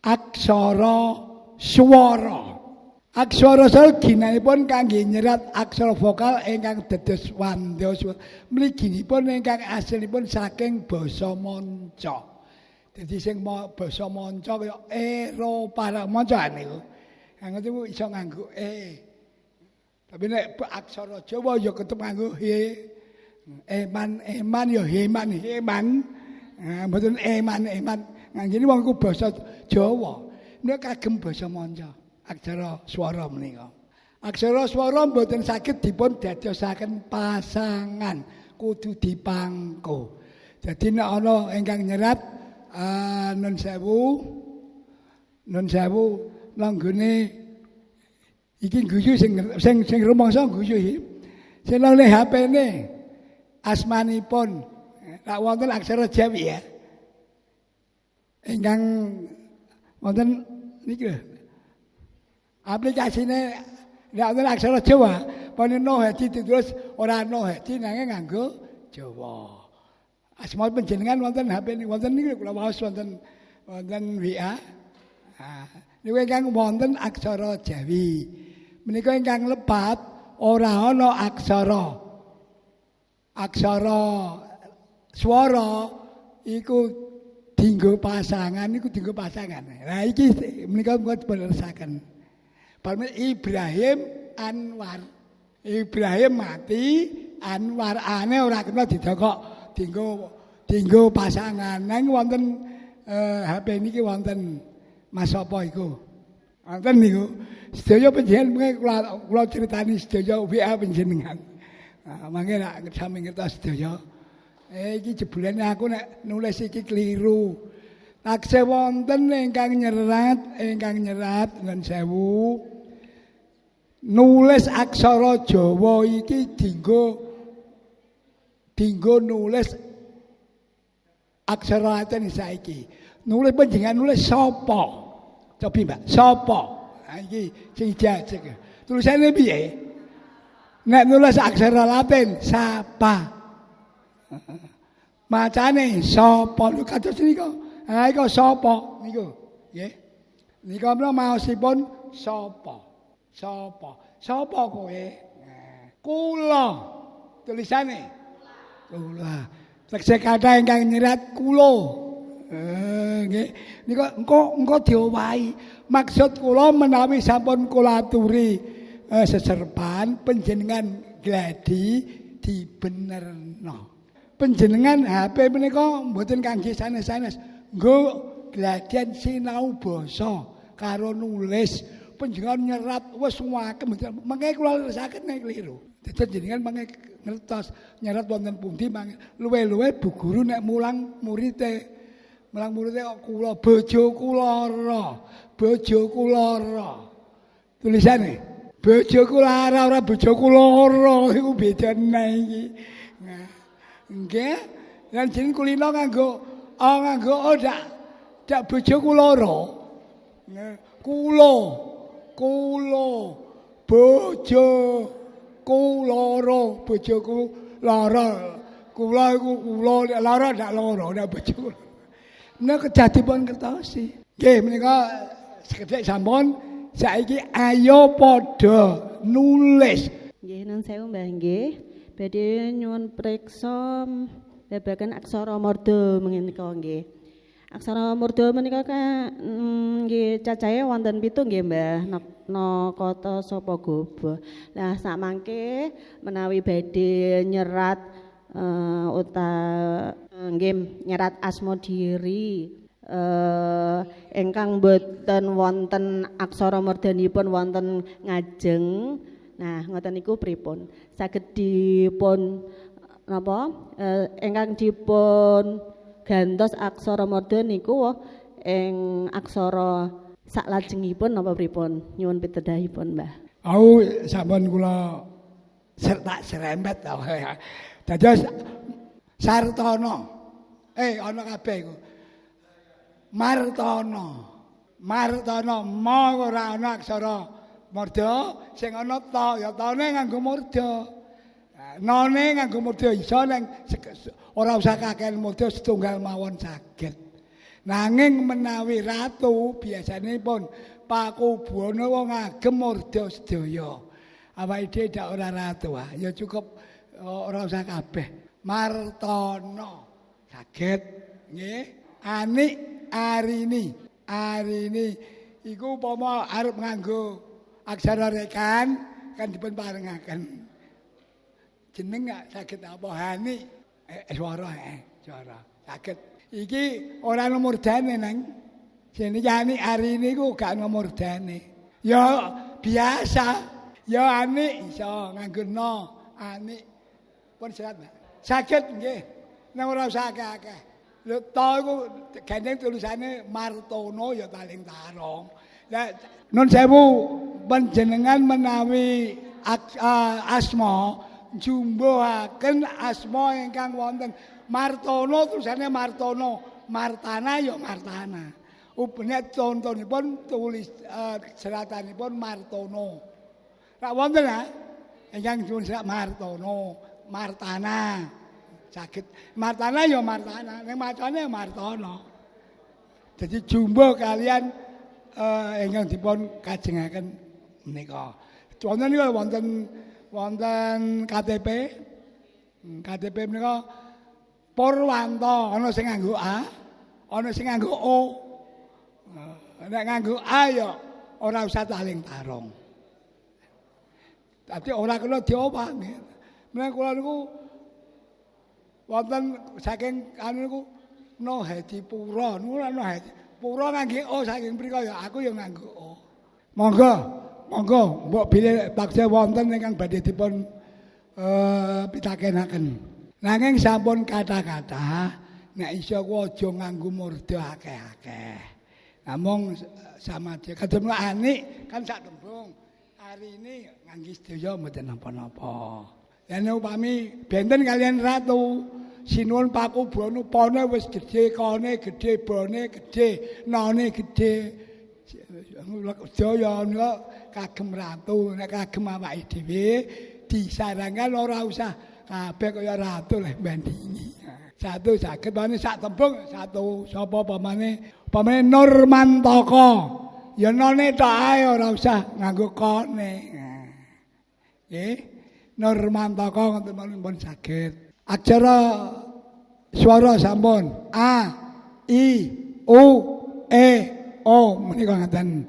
Aksara swara. Aksara swara ginanipun kangge nyerat aksara vokal ingkang dados wanda mliginipun ingkang asalipun saking basa manca. Dadi sing basa manca kaya Eropa manca niku. Nganggo niku iso nganggo e. Tapi nek aksara Jawa ya ketep nganggo he. Eman eman ya heman heman. Nah, mboten eman eman. Nganggene wong iku basa Jawa. Nek kagem basa manca, aksara swara menika. Aksara swara mboten saged dipun dadosaken pasangan, kudu dipangku. Dadi nek ana ingkang nyerat nun sewu, nun sewu nanggone iki guyu sing sing sing rumangsa guyu iki. Sing nang HP-ne asmanipun lak wonten aksara Jawi ya. Ingkang wonten niki lho. Aplikasine nek wonten aksara Jawa, pone no hadi ditulis ora no hadi nanging nganggo Jawa. Asma panjenengan wonten HP niki wonten niki kula waos wonten wonten WA. Ah, niku ingkang wonten aksara Jawi. Menika ingkang lepat ora ana aksara. Aksara swara iku dinggo pasangan iku dinggo pasangan. Lah iki menika muga dipun leresaken. Ibrahim Anwar. Ibrahim mati, Anwar ane ora kena didokok dinggo dinggo pasangan. Nang wonten HP niki wonten Mas apa iku? Wonten niku. Sedaya panjenengan kula kula critani sedaya WA panjenengan. Nah, mangke nek sami ngertos sedaya. Iki jebulane aku nek nulis iki keliru. Taksih wonten ingkang nyerat nuwun sewu. Nulis aksara Jawa iki dinggo dinggo nulis aksara Latin saiki. Nulis panjenengan nulis sapa? Cobi Mbak, sapa? Nah iki sing jajeg. Tulisane piye? Nek nulis aksara Latin sapa. Macane sapa lho kados nika. Ha iku sapa niku nggih. Nika menawa maosipun sapa. Sapa? Sapa kowe? Kula. Tulisane kula. Tegese kathah ingkang nyerat kula. Nggih. Nika engko engko diowahi. Maksud kula menawi sampun kula aturi seserpan panjenengan gladi dibenerno. Panjenengan HP menika mboten kangge sanes-sanes. Nggo gladian sinau basa karo nulis. Panjenengan nyerat wis akeh mengke kula leresaken nek keliru. Dadi jenengan mengke ngertos nyerat wonten pundi mangke luwe-luwe bu guru nek mulang murite. Mulang murite kok kula bojo kula lara, bojo kula lara. Tulisane bojo kula lara ora bojo kula lara iku bedane iki. Nah, nggih. Lan jeneng kulino nganggo oh nganggo oh dak dak bojo kula lara. Kula kula bojo kula bojoku lara. Kula iku kula nek lara ndak lara nek bojoku. Menika kejadipun ngertosi. Nggih menika sekedhik sampun saiki ayo padha nulis. Nggih nun sewu Mbah nggih. Badhe nyuwun priksa babagan aksara murda menika nggih. Aksara murda menika ka nggih cacahe wonten 7 nggih Mbah. Na kata sapa gobo. Lah sakmangke menawi badhe nyerat uta nggih nyerat asma diri ingkang boten wonten aksara murdanipun wonten ngajeng. Nah, ngoten niku pripun? Saged dipun napa ingkang dipun gantos aksara murda niku ing aksara saklajengipun napa pripun? Nyuwun pitedahipun, Mbah. Au sampun kula tak serempet ta. Dados Sartono. Ana kabeh iku. Martono. Martono ma ora ana aksara murda, sing ana ta ya tane nganggo murda. None nganggo murda iso ning ora usah kakehan murda setunggal mawon saged. Nanging menawi ratu biasanipun Pakubuwana wong ngagem murda sedaya. Awake dhewe dak ora ratu ah, ya cukup ora usah kabeh. Martono saged nggih. Anik Arini. Arini iku upama arep nganggo aksara rekan kan dipun parengaken. Jeneng gak saged apa Hani swara swara saged. Iki ora ana murdane nang jenenge Ani Arini iku gak ana murdane. Ya biasa. Ya Ani iso nganggo no Ani pun serat Mbak. Saged nggih. Nang ora usah akeh-akeh. Lho to iku gandeng tulisane Martono ya taling tarong. Lah nun sewu panjenengan menawi asma jumbuhaken asma ingkang wonten Martono tulisane Martono, Martana ya Martana. Nek contonipun tulis seratanipun Martono. Rak wonten ha ingkang dipun serat Martono, Martana. Saged Martana ya Martana, ning macane Martono. Dadi jumbuh kalian ingkang dipun kajengaken menika. Wonten niku wonten KTP. KTP menika Purwanto, ana sing nganggo A, ana sing nganggo O. Nek nganggo A ya ora usah taling tarung. Tapi ora kena diowah nggih. Menawi kula niku wonten saking anu niku Nohadipura, niku ora Nohadi. Pura ngangge O saking mriku ya aku ya nganggo O. Monggo, monggo mbok bilih taksih wonten ingkang badhe dipun pitakenaken. Nanging sampun kata-kata nek iso ku aja nganggo murda akeh-akeh. Namung samadya kadhem Anik kan sak tembung. Hari ini ngangge sedaya mboten napa-napa. Lan upami benten kalian ratu sinuwun Pakubuwana pone wis gedhe, kone gedhe, bone gedhe, none gedhe. Sedaya menika kagem ratu, nek kagem awake dhewe disarankan ora usah kabeh kaya ratu leh bandingi. Satu saged pane sak tembung satu sapa pamane pamane Nurmantaka. Ya none tok ae ora usah nganggo kone. Nggih. Nurmantaka ngoten mawon pun saged. Aksara swara sampun A I U E O menika ngaten.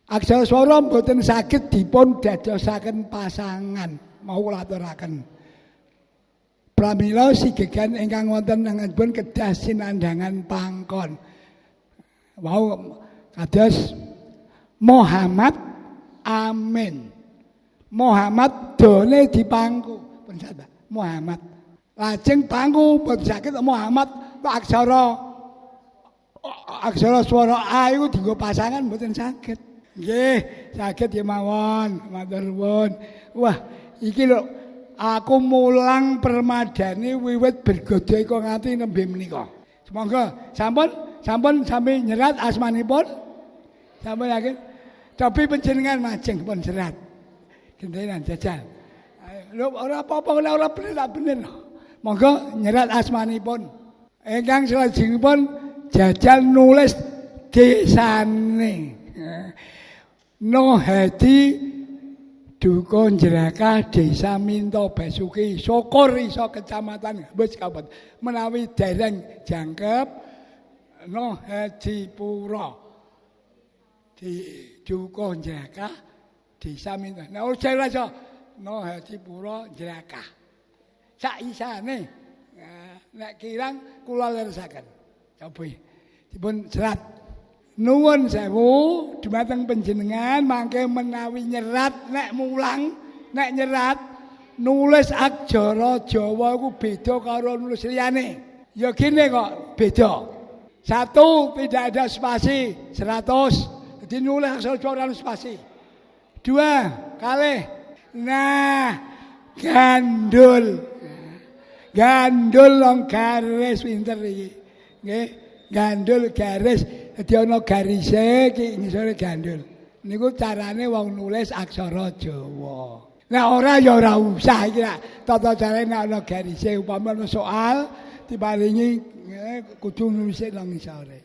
Aksara swara mboten saged dipun dadosaken pasangan. Mau kula aturaken. Pramila sigegan ingkang wonten anganipun kedah sinandhangan pangkon. Wau kados Muhammad Amin. Muhammad done dipangku pun saged Muhammad. Lajeng pangku pun saged Muhammad aksara aksara swara A iku dienggo pasangan mboten saged. Nggih, saged ya mawon, matur nuwun. Wah, iki lho aku mulang permadani wiwit bergodo iko nganti nembe menika. Semoga sampun sami nyerat asmanipun. Sampun yakin? Tapi panjenengan majeng pun serat. Gentenan jajal. Lho ora apa-apa ora bener tak bener. Monggo nyerat asmanipun. Ingkang salajengipun jajal nulis desane. Nohadi Dukuh Jerakah Desa Minto Basuki Syukur iso Kecamatan Gabus Kabupaten menawi dereng jangkep Nohadipura di Dukuh Jerakah Desa Minto. Nah ora iso Nohadipura Jerakah sak isane nek kirang kula leresaken. Coba dipun serat. Nuwun sewu dumateng panjenengan mangke menawi nyerat nek mulang nek nyerat nulis aksara Jawa iku beda karo nulis liyane. Ya gini kok beda. Satu tidak ada spasi 100. Jadi nulis aksara Jawa ora spasi. Dua kalih. Nah, gandul. Gandul long garis pinter iki. Nggih, gandul garis. Dadi ana garise iki ngisore gandul. Niku carane wong nulis aksara Jawa. Nek ora ya ora usah iki lak tata carane nek ana garise upama ana soal Diparingi kudu nulis nang ngisore.